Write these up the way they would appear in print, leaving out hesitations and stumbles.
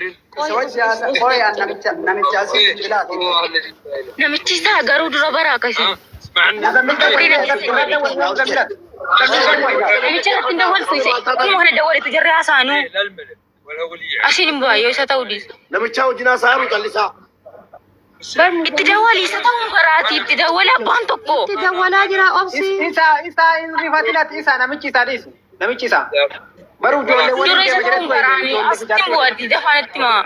Isa wajji haasa qoy an namicha namicha asii bilbilaati. Namichi isaa garuu dura bara akkasii. Namicha irratti hin dawwaltu isa. Akkuma kana dawwaletu jarri haasa'anu. Asiin hin bu'aa yoo isa ta'uu dhiise. Namichaa wajjin haasa'aa jiru callisaa. Itti dawwali isa ta'uu baraati itti dawwali abbaan tokko. Itti dawwalaa jira obsi. Isa isa hin rifatinati isa namichi isaa dhiisi. Namichi isaa. Baruu ijoollee Dura waliin isa deema ta'uu jedhetu baraani ijoollee asitti hin bu'aati dafaan itti maa.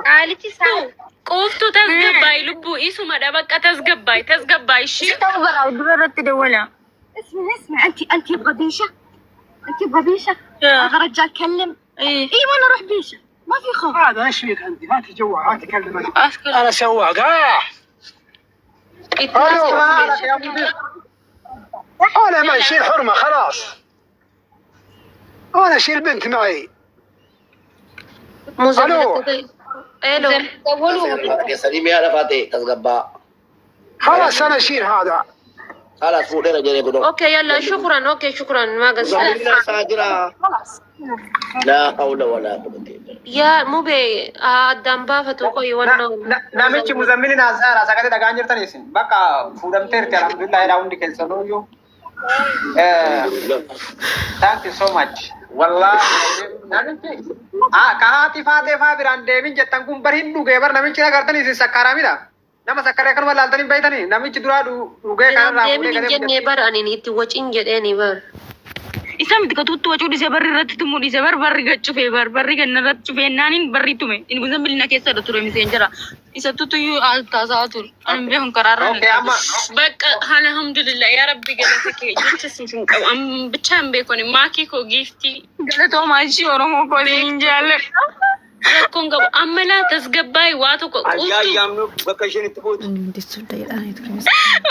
Qaalichi isaa. Quuftuu tasgabbaay lubbuu isuma dha bakka tasgabbaay tasgabbaay ishii. Isa ta'uu baraa dura irratti dawwala. اسمعي اسمعي، انت انت يبغى بيشه، انت يبغى بيشه. هذا رجال كلم. إيه. ايوه انا اروح بيشه، ما في خوف. هذا ايش فيك انت؟ ما تجوع ما تكلم. As انا سواق اه Itti الو انا ما اشيل حرمه خلاص، انا اشيل بنت معي. Muzammil Aloo. Elo. Keessanii mi'a lafaa ta'e tasgabbaa. خلاص انا اشيل هذا. Khalaas fuudheera jedhee godhoo. Okay yalla shukran, okay shukran maa gasara. Muzammilin haasa'aa jira. Laa hawla walaa quwwata illa billah. Yaa mubee addaan baafatu qoyi wannoo. Namichi muzammilin haasa'aadha sagalee dhagaan jirtan isin bakka fuudhamteerti alhamdulillah jedha hundi keessanuu. Thank you so much. Wallahi namichi ka haati faatee faa biraan deemin jettan kun bar hin dhugee bar namichi agartan isin sakkaaramidha. Nama sakkaree akkanuma laaltanii beeytanii namichi duraa dhugee Biraan kanarraa deemin fuudhee hin galee jenne bar anin itti wacin jedheeni bar. Isa miti ka tuttu wacuu dhiise barri irratti tumuu dhiise bar barri gad cufee bar barri ganna irratti cufee naaniin barri tume inni muzammil na keessa ture miseen jira. Isa tutuyyuu taasaa ture. Ani beekun karaarra. Okay, amma Bakka alhamdulillah yaa rabbi galata kee jecha siif hin qabu. Am bichaa hin beekoni maakii koo giiftii. Galatoomaa ishii Oromoo koo hin jaalladha. Rakkoon qabu amma laa tasgabbaa'e waa tokko Ayyaa quuftuu. ayyaamnu bakka isheen itti buutu.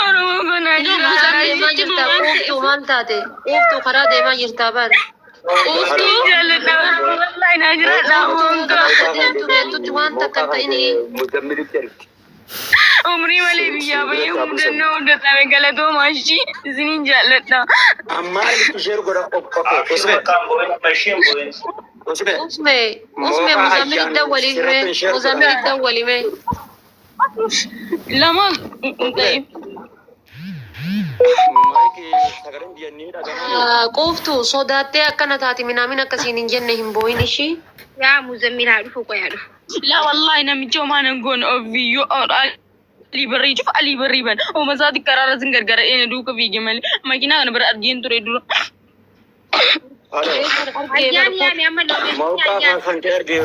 Oromoo koo naa Muzammil deemaa jiraadha. jirta quuftuu maal taate quuftuu karaa deemaa jirta bar. Quuftuu Jaalladha Oromoo wallahi naa jiraadha. Quuftuu deemtu deemtutti waan takka hin ta'ini. Muzammilitti ergi. Umrii malee biyyaa bayyee mudannoo hunda galatoomaa ishii isiniin jaalladha. Ammaa itti ishee godha okkotee. Usme. Usme. Usme usme Mooqa muzammil ayyaan dawwali sirratti mee ishee godha. muzammil dawwali mee. Lama ta'e. Maayikii sagaleen biyya ni dhaga'amu. Quuftuu sodaattee akkana taati minaamin akkasiin hin jenne hin boo'in ishii. Yaa Muzammil haa dhufu qoy haa dhufu. Laa wallahi namichi homaa nan goone ofiyyuu alii barrii cufa alii barrii ban ooma isaati karaarra sin gargaara eena duuka fiige malee makiinaa kana bira argeen ture dura. Halo. Ayyaan yaami amma location Mooqaa ayyaan. kan kee erge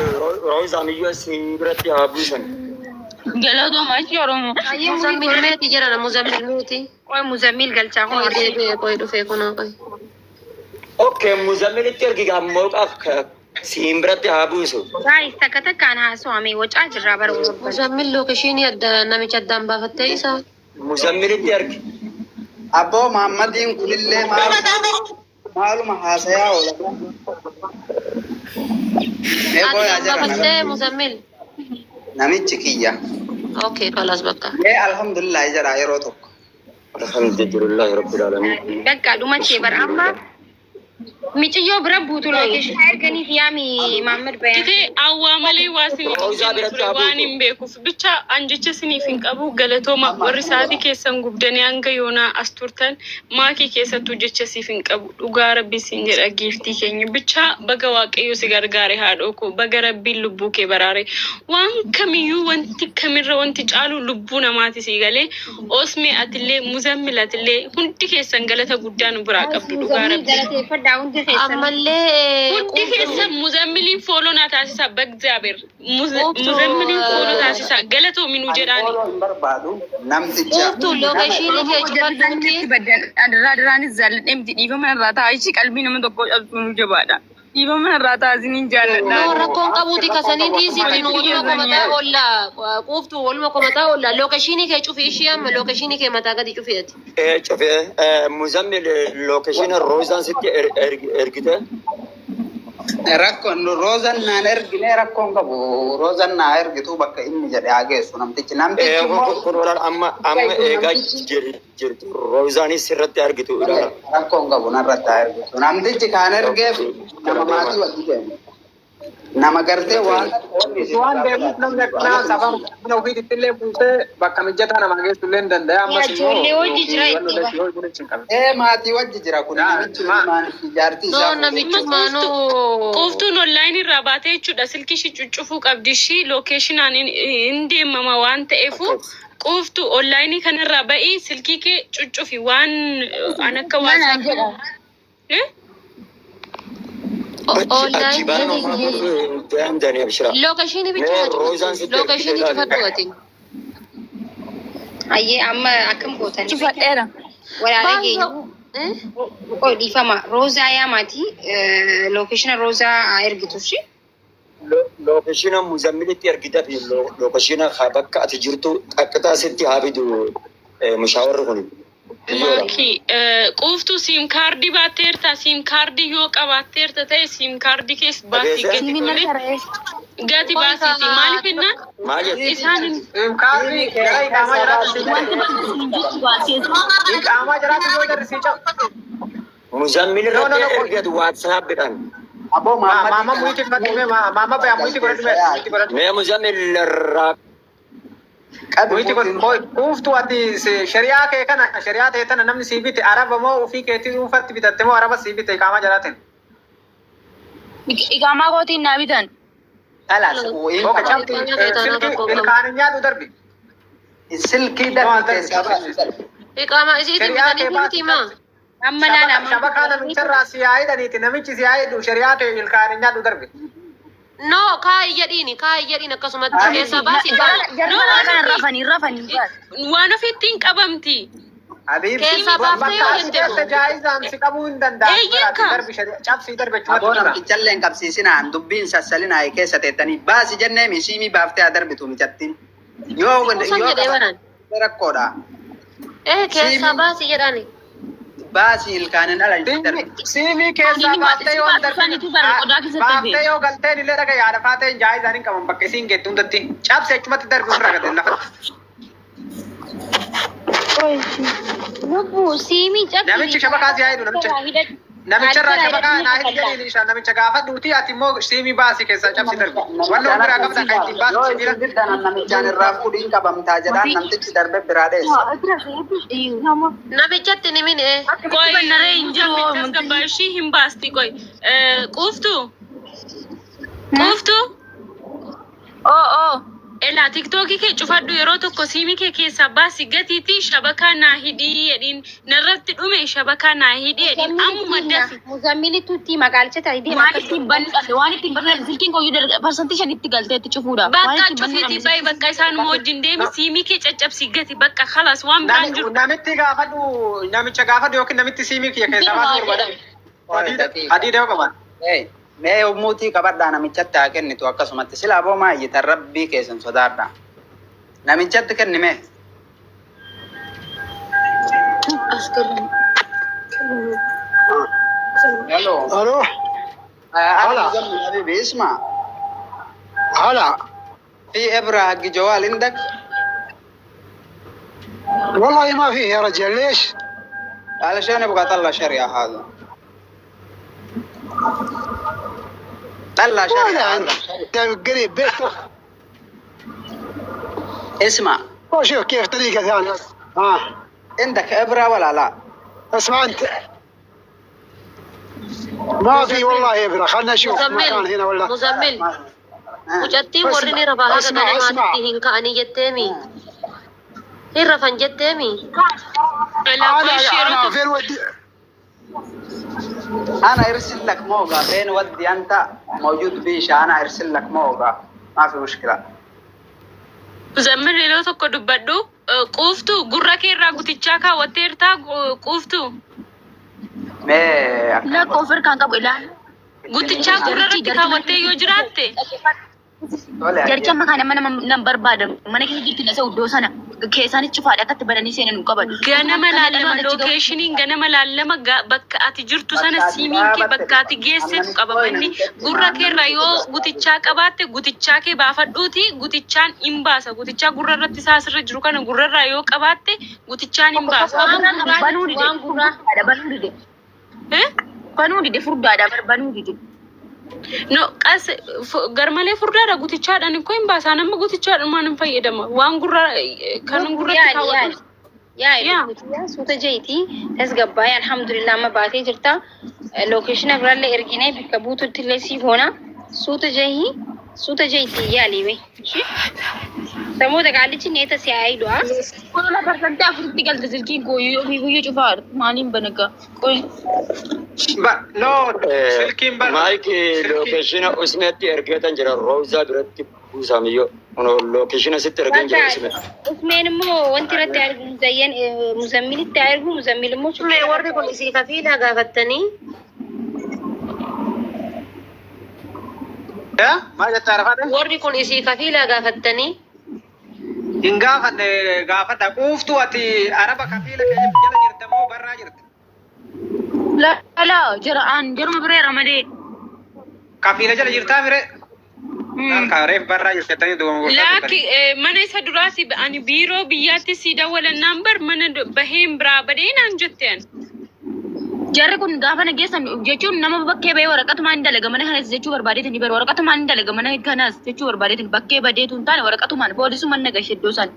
roozaan iyyuu asii biratti haa buusan. Galatoomaa ishii Oromoo. Ayyee murii Muzammil godhe. meeti jedhana muzammil meeti. Qoy Muzammil galchaa kun Qoy arsii. deebi'e qoy dhufee kunoo qoy. Okay, muzammilitti ergi gaa mooqaaf siin biratti haa buusu. Guys takka takkaan haasawame wacaa jirraa bara warabban. Muzammil lookeshinii adda namicha addaan baafattee isa. Muzammilitti ergi. Abboo Muhammadiin kunillee maaluma haasayaa oola. Mee Ati booyaa kan jira baafattee muzammil. namichi kiyya. Okay khalas bakka. Mee alhamdulillah jedha yeroo tokko. Alhamdulillahi rabbil alamin. Bakka dhumattee bara amma Miciyyoo bira buutu location erganiif yaami Mahammad Bayaan. Titee awwaa malee waa isiniif hin Roozaa jenne biratti ture haa waan buutu. hin beekuuf bicha an jecha isiniif hin qabu galatooma warri sa'aatii keessan gubdanii hanga yoonaa as turtan maakii keessattuu jecha siif hin qabu dhugaa rabbi siin jedha giiftii keenya bicha baga waaqayyo si gargaare haadhoo koo baga rabbiin lubbuu kee baraare waan kamiyyuu wanti kamirra wanti caalu lubbuu namaati sii galee osmee atillee muzammil atillee hundi keessan galata guddaa nu biraa Guys qabdu dhugaa Muzammil rabbi. galateeffadhaa hundi keessan. Ammallee hundi keessan muzammiliin follow naa taasisaa bagzaaber muzammiliin follow taasisaa galatoomi nuu Ani jedhaani. follow hin barbaadu namticha. Quuftuu lookeshinii kee cufadhuuti. Baddan adarraa daraanis jaalladhee miti dhiifama irraa ta'a ishii qalbii nama tokko cabsuu nu jabaadha. Dhiifama irraa ta'a isiniin jaalladha. No rakkoon qabuuti kasanii dhiisitti nu waluma komataa oolla quuftuu waluma komataa oolla lookeshinii kee cufi ishii amma lookeshinii kee mataa gadi cufi ati. Ee cufee muzammil lookeshiina roozaan sitti ergite. Rakkoon roozan naan ergine rakkoon qabu roozan naa ergitu bakka inni jedhe haa geessu namtichi. Namtichi immoo Kun olaal amma amma eegaa jirtu roozaanis sirratti argitu ilaala. Rakkoon qabu narratti haa ergitu. Namtichi kaan ergeef nama maatii wajji deemu. Nama gartee waan Waan deemuuf namni akkanaa safar mana ofiitti illee buusee bakka mijataa namaa geessu illee hin danda'a. Ammas immoo Ijoollee wajji jira itti ba. Ee maatii wajji jira kun namichi maaliif jaartii No isaa namichumaanuu. Quuftuun online irraa baatee jechuudha. Silkii ishii cuccufuu qabdi ishii lookeeshinaan hin deemama waan ta'eefu quuftu online kanarraa ba'ii silkii kee cuccufi waan an akka Naan jedha. Eh? Achi baana dandani abshira. Lookashinii Mee bicha Roozaan sitti lookashinii ergite cufadhu ati. Ayyee amma akkam gootan? Cufadheera. Walaala keenya. Qoy dhiifama. Roozaa yaamaati. Lookeeshina Roozaa ergitu shi. Lookeshina Muzammilitti ergita fi lookeshina haa bakka ati jirtu xaqqixaa sitti haa fidu mushaawarri kun. Maaki quuftuu siim kaardii baatteerta siim kaardii yoo qabaatteerta ta'e siim kaardii keessa baasii gati Siimiin tole harka gati baasiiti maaliif jennaan Maal jette? isaan hin Kaarri gara iqaamaa jiraatu si Wanti bakka siin jirtu baasee. Iqaamaa jiraatu yoo jarri si cabu. Muzammil No, no, irratti no. ergatu waatsaappiidhaan. Aboo Maama muyti fadhime maama baya muyti godhadhume muyti godhadhu. Mee Muzammil irraa Muyti godhu quuftu ati shari'aa kee kana shari'aa ta'e tana namni sii bite araba moo ofii keetii dhuunfatti bitatte moo araba sii bite iqaamaa jalaatiin. Iqaamaa kootiin naa bitan. Kalaas Oka cabti silkii ilkaan nyaatu darbi. Silkii darbi keessaa baasi. Iqaamaa isiitiin Shari'aa kee bitanii miti maa. Amma laala amma. Shabakaa namicharraa si yaa'idhaniiti namichi si yaa'idhu shari'aa ta'e ilkaan nyaatu darbi. No kaayi jedhiini kaayi jedhiin akkasumatti keessaa baasi. Jarri kana rafanii rafanii. waan ofiitti hin qabamti. Habiib Keessaa baaftee yoo Bakka jette as keessa jaayizaan si qabuu hin danda'amu. Eeyyee Darbi cabsii darbe Aboo achumatti dura. namtichallee hin qabsiisinaan dubbiin sassalinaa keessa teettanii baasi jennee misiimii baaftee haa darbitu micattiin. Yoo Kuusan yoo jedhee baraan. rakkoodha. Eh keessaa baasi jedhani. Baasi ilkaanin ala hin darbitu. Siimii keessaa baaftee yoo Sanitu bara qodaa keessatti hafe. baaftee yoo galteen illee dhaga yaada faateen jaayizaan hin qaban bakka isiin geettu hundatti cabsi achumatti darbi ofirraa gate lafatti. Lubbuu siimii cabsi. Namichi shabakaa si yaa'idu namicha. Namicharraa shabakaa naa hin jedhiin ishaan namicha gaafadhuuti ati immoo siimii baasii keessaa cabsi darbi. Wanni of biraa qabda kan ittiin baasu Yoo sibiila. isin diddan namichaan irraa fuudhiin qabamtaa jedhaan namtichi darbe biraa dheessa. Namichatti ni mine. Qoy Bannaree hin jiru. tasgabbaa ishii hin baasti qoy quuftu quuftu Oo oo. Elaa tiktookii kee cufadhu yeroo tokko siimii kee keessaa baasi gatiitii shabakaa naa hidhii jedhiin narratti dhume shabakaa naa hidhii jedhiin ammuma dafi. Muzammilitu itti magaalicha ta'e deema. Waan ittiin bannu dhabne waan ittiin bannu dhabne silkiin koyyuu parsantii shanitti galteetti cufuudha. Waan Bakka ittiin bannu cufiitii dhabne. bayi bakka isaanuma wajjin deemi siimii kee caccabsii gati bakka khalaas waan biraan jiru. Namitti gaafadhu namicha gaafadhu yookiin namitti siimii kiyya keessaa baasuu barbaada. Adii yoo qaban. Mee yommuutii qabadhaa namichatti haa kennitu akkasumatti sila aboo maayyitan rabbii keessan sodaadhaa. Namichatti kenni mee. Hello. الو أنا مزمل حبيبي اسمع هلا في إبرة حق جوال عندك؟ والله ما فيه يا رجال ليش؟ علشان ابغى اطلع شريعة هذا. طلع ولا شريعة عندك هذا. قريب بيته اسمع وشوف كيف طريقة ثانية ها عندك إبرة ولا لا؟ اسمع انت ما في والله ابره خلنا نشوف Muzammil. مكان هنا ولا Muzammil. ما- Mucattiin warri ni rafaa haga اسمع ganamaatti اسمع hin ka'anii jetteemi. Hin rafan jetteemi. Elaa qoy انا ishii yeroo انا tokko فين ودي أنا أرسل لك موقع فين ودي أنت موجود بيشة أنا أرسل لك موقع ما في مشكلة. Muzammil yeroo tokko dubbadhu quuftu gurra kee irraa gutichaa kaawwatteertaa quuftu Mee Lakka of harkaan qabu ilaali. gutichaa gurra irratti kaawwattee yoo jiraatte tole Jarri amma kana mana nan barbaadamu. Mana keessa jirti na isa iddoo sana keessaanis cufaadha akkatti bananii seenan hin qaban. ganama laallama lookeeshiniin ganama laallama bakka ati jirtu sana siimiin kee bakka ati geessetu qabama inni gurra keerra yoo gutichaa qabaatte gutichaa kee baafadhuuti gutichaan hin baasa gutichaa gurra irratti isaa asirra jiru kana gurrarraa yoo qabaatte gutichaan hin baasa. Banuu dide. Waan gurraa. Banuu dide. Eh? Banuu dide furdaadha banuu dide. No, qas garmalee furdaadha gutichaadhaan ikkoo hin baasaa nama gutichaadhumaan hin fayyadama. Waan gurra kan gurratti Yaali kaawwatu. yaali. Yaali Yaa. lubbuuti suuta jeetii tasgabbaa'ee alhamdulillah amma baatee jirta. Location biraallee erginee bakka buututti illee sii goona. Suuta jehii suuta jeetii yaali wee. Samoota qaalichi neeta si haa hidhu. Kola 4% galte silkiin koo ofii guyyuu cufaa maaliin banagaa? Qoy. Ba no silkiin bar Maayik silkiin location usmeetti ergeetan jira Roozaa biratti buusaamiyyoo. Kun location sitti ergeen jira usme. Usmeen immoo wanti irratti argu Muzayyan Muzammilitti argu Muzammil immoo Mee warri kun isii kafiilaa gaafattanii yaa maal jetta Arafaate? Warri kun isii kafiilaa gaafattanii Hin gaafanne gaafadha. Quuftuu ati araba kafiila kee jala jirta moo barraa jirta? La la jara an jaruma bireera malee. Kafiila jala jirtaa mire? Kan reef barraa jirta jettanii duuba gurgurtaa Laaki mana isa duraati ani biiroo biyyaatti si dawwalannaan bar mana baheen biraa badee naan jetteen. Jarri kun gaafa na geessan jechuun nama bakkee bahee waraqatumaan hin dalaga mana kanas jechuu barbaadeetin bar waraqatumaan hin dalaga mana kanas jechuu barbaadeetin bakkee badeetu hin taane waraqatumaan poolisumaan na gashe iddoo san.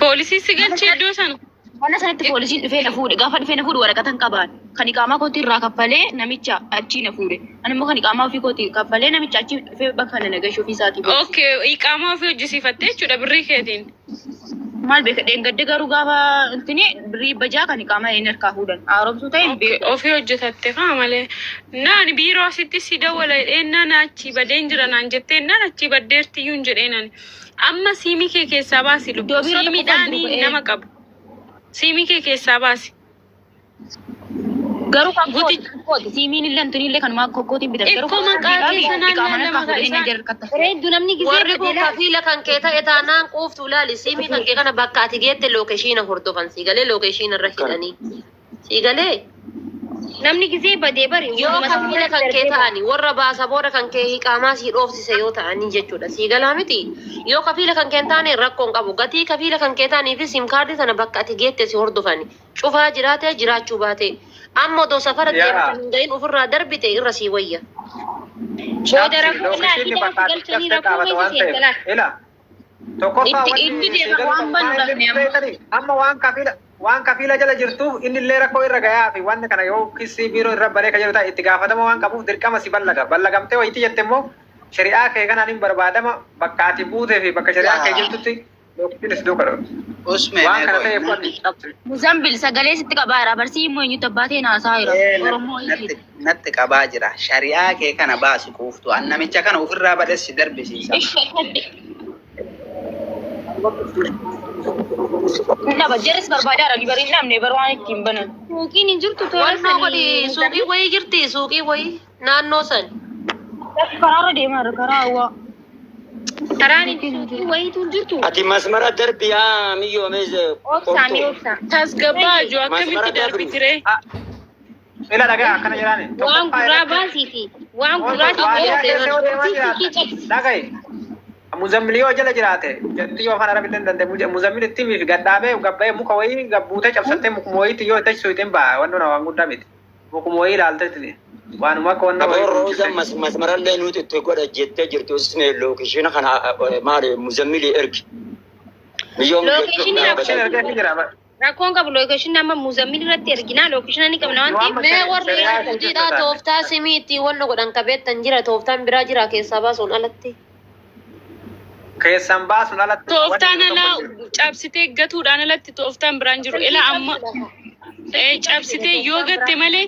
Poolisii si galchee iddoo sana. Mana sanatti poolisiin dhufee na fuudhe gaafa dhufee na fuudhe waraqatan qabaan kan iqaamaa kootii irraa kaffalee namicha achii na fuudhe ani immoo kan iqaamaa ofii kootii kaffalee namicha achii dhufee bakka kana na gashe ofii isaatii poolisiin. Okay, iqaamaa ofii hojjisiifattee jechuudha birrii keetiin. Maal beeka dheengadde garuu gaafa intini birrii bajaa kan iqaamaa inni harkaa fuudhan haaromsuu ta'e hin Okay, beeku. ofii hojjetatte faa malee. Naan biiroo asitti si dawwala jedheen naan achii badeen jira naan jettee naan achii baddeerti iyyuu hin jedheen ani. Amma siimii kee keessaa baasi Iddoo lubbu. biiroo tokko kan Siimiidhaanii jiru nama qabu. Siimii kee keessaa baasi. Garuu kan Guti kooti kan kooti siimiin illee antuni illee kanumaa kokkootiin bitan garuu Ikkoo maqaa kee sanaan iqaamaan harkaa laalama fuudhanii na isaan. jala harkatti. Bareeddu namni gisee Warri kun badeelaa. kafiila kan kee ta'e taanaan quuftu ilaali siimii kan kee kana bakka ati geette location hordofan sii galee location irra hidhanii sii galee Namni gisee badee bari yoo waanuma kafiila sanarratti kan kee darbee ba'a. ta'ani warra baasa booda kan kee hiqaamaa sii dhoofsise yoo ta'anii jechuudha sii galaa miti yoo kafiila kan kee hin taane rakkoon qabu gatii kafiila kan kee ta'anii fi SIM card sana bakka ati geette si hordofani cufaa jiraate jiraachuu baate amma odoo safara Yaa. deemtu hin gahin ofirraa darbite irra sii wayya. Booda Cabsi rakkoo location hidhaa bakka si ati galchanii cabsee rakkoo dhaabata keessa waan seente ta'eef. laata. Ila tokkoffaa Itti wanni inni si deema galuu waan qabu banu maal dhabne inni amma. beekanii amma waan kafiila jala jirtuuf inni illee rakkoo irra gayaa fi wanni kana yoo kisii biiroo irra baree kan jedhu ta'e itti gaafatama waan qabuuf dirqama si ballaga. Ballagamtee wayitii jette immoo shari'aa kee kanaan hin barbaadama bakka ati buutee fi bakka shari'aa kee jirtutti location si duuka dhufu. Usmee Waan mee kana qoy. ta'eef wanni cabsi. Muzambil sagalee sitti qabaa jira barsii immoo eenyutti abbaa ta'e naasaa jira. Oromoo Natti natti qabaa jira. Shari'aa kee kana baasi quuftu. An namicha kana ofirraa badhessi darbisiisa. Nama jaris barbaadaa jira bari namni bar waan ittiin banan. Suuqiin hin jirtu toora Wannoo godhi sanii. suuqii wayii jirti suuqii wayii naannoo san. Karaarra deemaa jira karaa hawaa. Karaan hin suuqii wayiitu hin jirtu. Ati masmara darbi yaa miyyoo Obsaa mi obsaa. Tasgabbaa jiru Masmara akkamitti darbi. darbiti ree? Ila dhagaa akkana jedhaani. Waan Tokkoffaa gurraa irratti baasiiti. Waan gurraati baadiyyaa keessa yoo deemaa suuqii jiraata. cabsi. Dhaga'i. Muzammil yoo jala jiraate jetti yoo afaan arabitti hin danda'e muzammil itti miif gadhaabee gabbayee muka wayii gabbuutee cabsattee mukuma wayiitti yoo itti suutiin ba'a wanni waan guddaa miti. Mukuma wayii ilaaltetti waanuma akka wanna Aboo wayii Roozaan masmarallee nuti itti godha jettee jirti usme location kana maali muzammilii ergi. Miyyoon Location Location ergee jira. Rakkoon qabu location amma muzammil irratti erginaa location ni qabna waan ta'eef. Mee warri hojiidhaa tooftaa simii ittiin wanna godhan qabeettan jira tooftaan biraa jira keessaa baasuun alatti. Keessan baasuun alatti. Tooftaan alaa cabsitee gatuudhaan alatti tooftaan biraan jiru. Ila amma cabsitee yoo gatte malee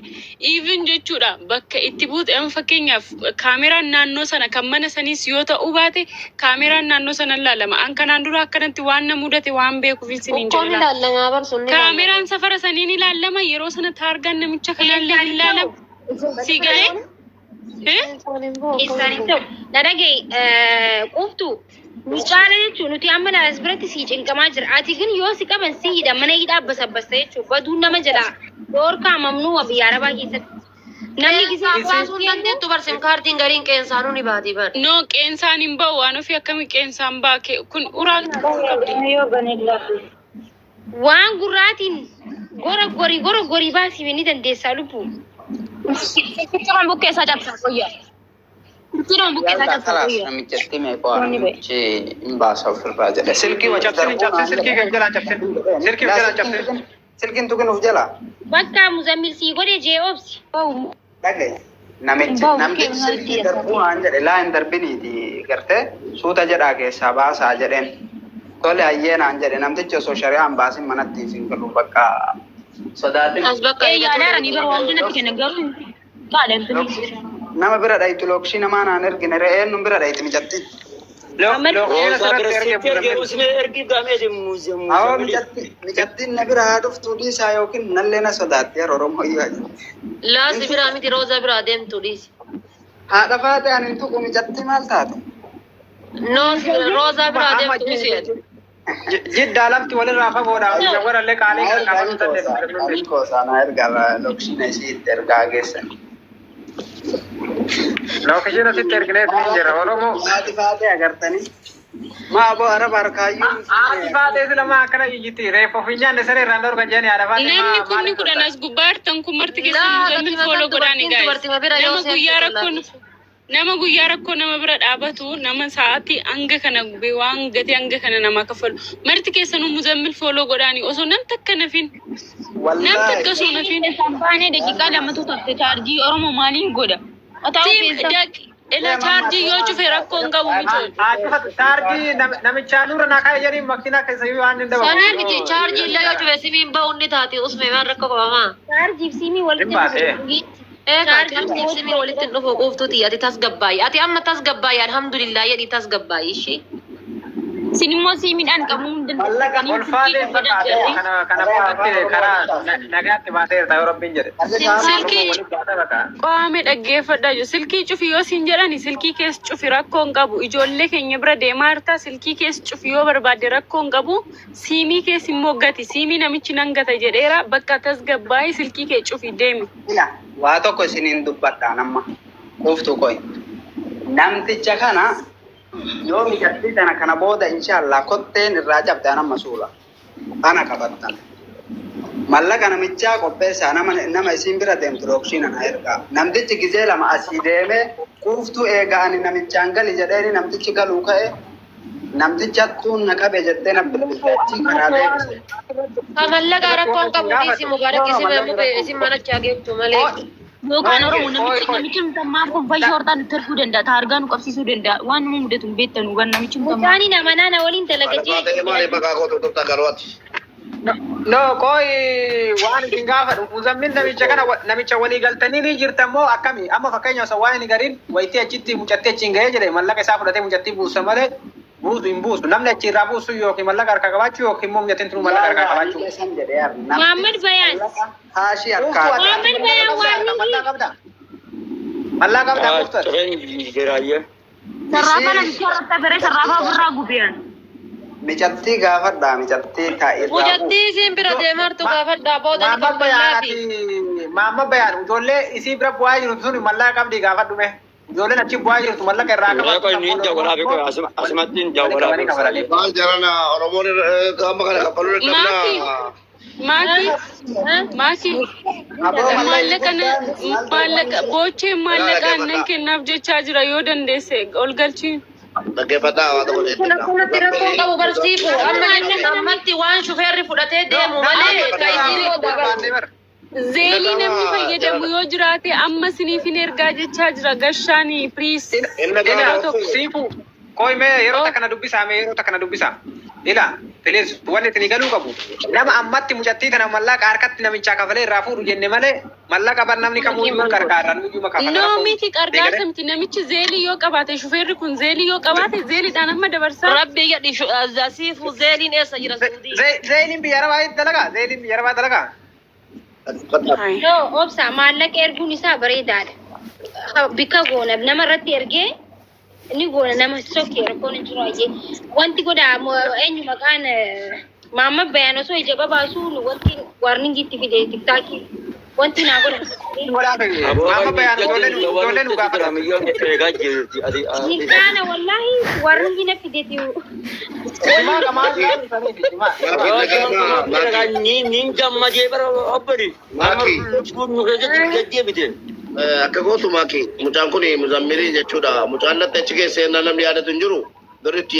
even jechuudha bakka itti buute amma fakkeenyaaf kaameraan naannoo sana kan mana saniis yoo ta'uu baate kaameraan naannoo sana ilaalama. An kanaan dura akkanatti waan na mudate waan beekuuf isiniin Ukkoon jedha. ilaalamaa barsuun ni ilaalama. Kaameraan safara saniin ilaalama yeroo sana taargaan namicha kanallee ni ilaalama. Si galee? Eessaan ta'u. Na dhaga'i quuftu nu caala jechuun nuti amma as biratti sii cinqamaa jira. Ati gin yoo si qaban si hidha mana hidhaa basabbasta jechuudha. Baduun nama jalaa dhoorkaa mamnuu biyya arabaa keessatti. Namni gisee Qeensaa baasuun dandeettu bar SIM cardiin gariin qeensaanuu ni baati bar. No, qeensaan hin ba'u waan ofii akkamii qeensaan ba'a kun uraa qabdi. Waan gurraatiin gora gorii gora gorii baasii ni dandeessaa lubbu. Silkichuma bukkee isaa cabsaa qoyyaa. Silkichuma bukkee isaa Yaaltaa cabsaa kalaas qoyyaa. namichatti meeqoo Wanni ba'e. namichi hin baasa ofirraa jedhe. Silkii wajji Cabsin darbuu cabsin naan silkii jedhe. kan jalaan cabsin. Silkii Laa jalaan silkiin cabsin. tuqin silkiin tuqin uf jalaa. Bakka Muzammil sii godhe jee obsi. Dhagaye. Namichi Bahu namtichi silkii darbuu naan jedhe laa hin darbiniiti gartee suuta jedhaa keessaa baasaa jedheen. Tole hayyee naan jedhe namtichi osoo shari'aan baasin manatti hin galu bakka sodaatin. As bakka Ee eegatu yaadaara ni bara waan natti kenna garuu qaala Lookshii nama bira dhayitu lookshii namaa naan ergine re'een nun bira dhayiti mijattiin. Lookshina Roozaa bira sirratti erge sitti ergee Muzammil. usmee ergii gaamee Awoo muzammili. mijatti mijattiin na bira haa dhuftuu dhiisaa yookiin nallee na sodaatti yeroo Oromoo iyyuu ajaja. Laasi biraa miti roozaa biraa deemtu dhiisi. Haadha faate ani hin tuqu mijattii maal taate? No roozaa biraa Amma deemtu dhiisi. Jiddaa lafti walirraa fagoodha. Warrallee qaalii Na kan ergaa qabatu hin koosaa dandeessu. hin koosaa na ergaa lookshina isii itti ergaa geessan. Lookishina sitti ergineef ni jira. Oromoo. Haati faate agartanii. Maa aboo araba harkaayyuu. Haati faatee sila akkana iyyiti. Reeffa of hin nyaanne saree irraan dhorkan jedhani haadha faatee Namni maaliif kumni dhorkan? 10 as gubbaa jirtan kun marti keessan Laa Muzammil gatima follow san godhaani dubartiin guys. dubartima bira yoo Nama guyyaa seente rakkoon tola. nama guyyaa rakkoo nama bira dhaabatu nama sa'aatii hanga kana gubee waan gatii hanga kana namaa kaffalu. Marti keessanuu Muzammil follow godhaani osoo nam takka nafin nam Wallaahi. takka osoo nafin. Keessaan baanee daqiiqaa lamatu tafte chaarjii Oromoo maaliin godha? Otaa Tiim keessa. daq ila chaarjii yoo cufe rakkoo hin qabu miti. Chaarjii namichaa nurra naa kaa'e jedhanii makiinaa keessa iyyuu waan hin dabalu. Sanaa miti chaarjii illee yoo cufe simiin bahu inni taati usme maal rakkoo qabamaa? Chaarjiif siimii Hin walitti baasee. dhufu. Eegaa Chaarjiin chaarjiif simii walitti hin dhufu quuftuuti ati tasgabbaayi. Ati amma tasgabbaayi alhamdulillah jedhi tasgabbaayi ishii. Isin immoo siimiidhaan qabuu hin Mallaqa dandeessanii Ol faatee silkii godhan fakkaate jarri. kana kana boodatti karaa nagaatti baateerta yoo rabbiin jedhe. Silkii Walitti baatee bakka. Qaame dhaggeeffadhaa jiru. Silkii cufi yoo siin jedhani silkii keessa cufi rakkoo hin qabu. Ijoollee keenya bira deemaa jirta. Silkii keessa cufi yoo barbaadde rakkoo hin qabu. Siimii keessa immoo gati. Siimii namichi nan gata jedheera. Bakka tasgabbaa'ii silkii kee cufi deemi. Ila waa tokko isiniin dubbadhaan amma quuftu koyi. Namticha kana yoo mijattii tana kana booda inshaallah kotteen irraa cabde anamma suula. Ana qabattan. Mallaqa namichaa qopheessaa nama nama isiin bira deemtu dhokshiin ana ergaa. Namtichi gizee lama asii deemee quuftuu eega ani namichaan gali jedheeni namtichi galuu ka'e namticha na qabe jettee na bilbilte achii karaa deebise. Ka mallaqa rakkoo hin qabu dhiisi mubaarak isin isin manachaa geettu malee. Yookaan Oromoo namichi namichi mutammaa kun fayyoo hortaa nutti erguu danda'a. Taargaa nu qabsiisuu danda'a. Waan nama mudatu hin beektanu gan namichi mutammaa. Mucaani nama naana waliin dalaga Haadha jee. faatee maaliif maqaa koo tuttuqxa garuu ati? No, qoy waan isin gaafadhu Muzammil namicha kana namicha walii galtanii ni jirtan moo akkami? Amma fakkeenya osoo waan inni gariin wayitii achitti mucattii achiin gahee jedhe mallaqa isaa fudhatee mucattii buusa malee buusu hin buusu. Namni achi irraa buusu yookiin mallaqa harkaa qabaachuu yookiin immoo mucattiin tunu mallaqa harkaa qabaachuu. San jedhee Muhammad Bayaan. Haashii Quuftuu harkaa ati Muhammad Bayaan mallaqa waan qabda. Mallaqa qabda quuftuu ati. Cufeen jiraayyee. Sarraafaa namicha irratti afere sarraafaa ofirraa gubeen. Micattii gaafadhaa micattii taa'e irraa buusu. Mucattii isin bira deemartu gaafadhaa booda ni Maamma Bayaan kaffallaafi. ati Maamma Bayaan ijoollee isii bira bu'aa jirtu sun mallaqa qabdi gaafadhu mee. Ijoolleen achi bu'aa jirtu mallaqa irraa Qoy qabaatu niin jawwaraa fi qoy asumatti hin jawwaraa walitti qabanii fi. kafalanii. Maal jarana Oromoon amma kana kaffaluu Maaki dadhabnaa. maaki maaki Aboo mallaqni maallaqa guddaan maallaqa boochee maallaqa Dhaggeeffadhaa. aannan kennaaf jechaa jira yoo dandeesse ol galchii. Dhaggeeffadhaa waa tokko Kun akkanatti rakkoo hin qabu barsiifu. Amma jechuun ammatti waan shufeerri fudhatee deemu malee ka isiin Barbaannee. Zeelii namni fayyadamu yoo jiraate amma siniif hin ergaa jechaa jira gashaanii please. Inni Ila Yeroo tokko. siifu qoy mee yeroo takka dubbisaa mee yeroo takka dubbisaa. Ila please wanni isin galuu qabu nama ammatti mucattii tana mallaqa harkatti namichaa kafalee irraa fuudhu jenne malee mallaqa bar namni kamuu iyyuu qarqaarra nuyyuu makafala No rakkoo miti qarqaarsa miti namichi zeelii yoo qabaate shufeerri kun zeelii yoo qabaate zeeliidhaan amma dabarsaa. Rabbi jedhi siifu zeeliin eessa jira suudii? Zeeliin biyya arabaa dalagaa zeeliin biyya arabaa dalagaa. No, obsa maallaqa erguun isaa bareedaadha. Bikka goona nama irratti ergee ni goona nama sokkee rakkoon hin jiru ayyee. Wanti godha eenyu maqaan Maamma Bayaan osoo ija babaasuu wanti warningi itti fide tiktaakii wanti naa godhan. Maamma Bayaan ijoollee nu gaafata. Eegaa jirti. Ati Ni wallaahi warningi na fideeti. Jimaa qamaa jimaa. Niin gammadee bara obbali. Maaki. Nu keessatti gajjee bite. Akka gootu, Maaki, mucaan kun Muzammirii jechuudha. Mucaan latta achi keessa namni yaadatu hin jiru. Birritti